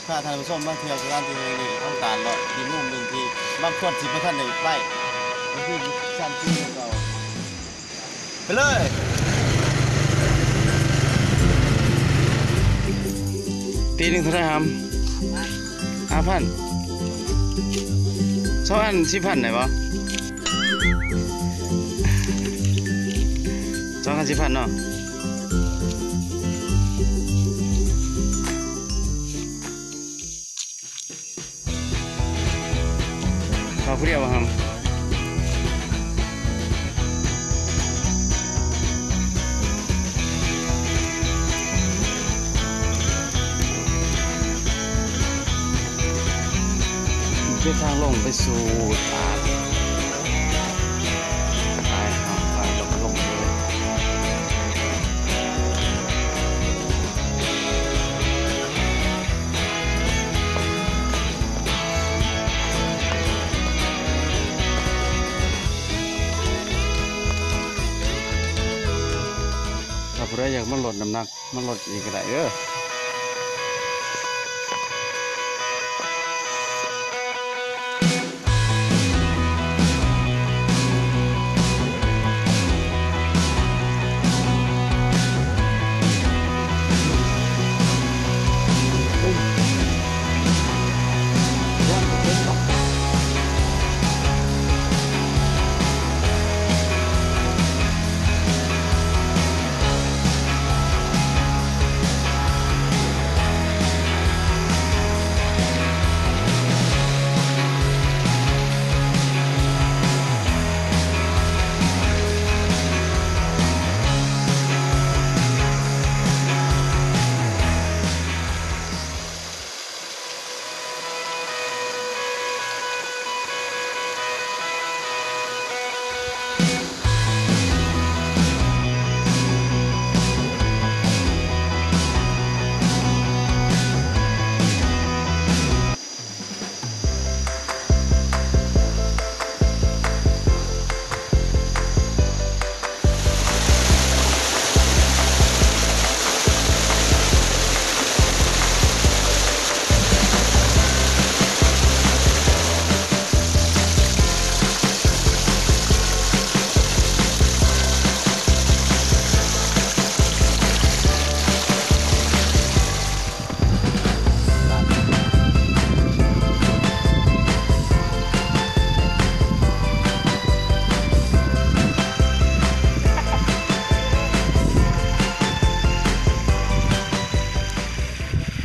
ພາທ່ານຜູ້ຊົມມາທ່ຽວສະຖານທີ່ແຫ່ງນີ້ ຕ້ອງການເລາະທີ່ມຸມໜຶ່ງທີ່ບາງຄົນຊິບໍ່ທັນໄດ້ໄປ ກໍຄືຊັ້ນສູງກວ່າເກົ່າ. ໄປເລີຍ ຕີໜຶ່ງເທົ່າໃດຫຳ? ຫ້າພັນ ສອງອັນ ສິບພັນໄດ້ບໍ່? ສອງອັນ ສິບພັນເນາະ. ເຂົ້າຜູ້ດຽວບໍ່ຫຳ? ເປັນທາງລົງໄປສູ່ຕາດ ໄປ ເອົາ ໄປ ລົງ ລົງເລີຍ. ຖ້າຜູ້ໃດຢາກມາລົດນ້ຳໜັກ ມາລົດນີ້ກໍໄດ້ເດີ.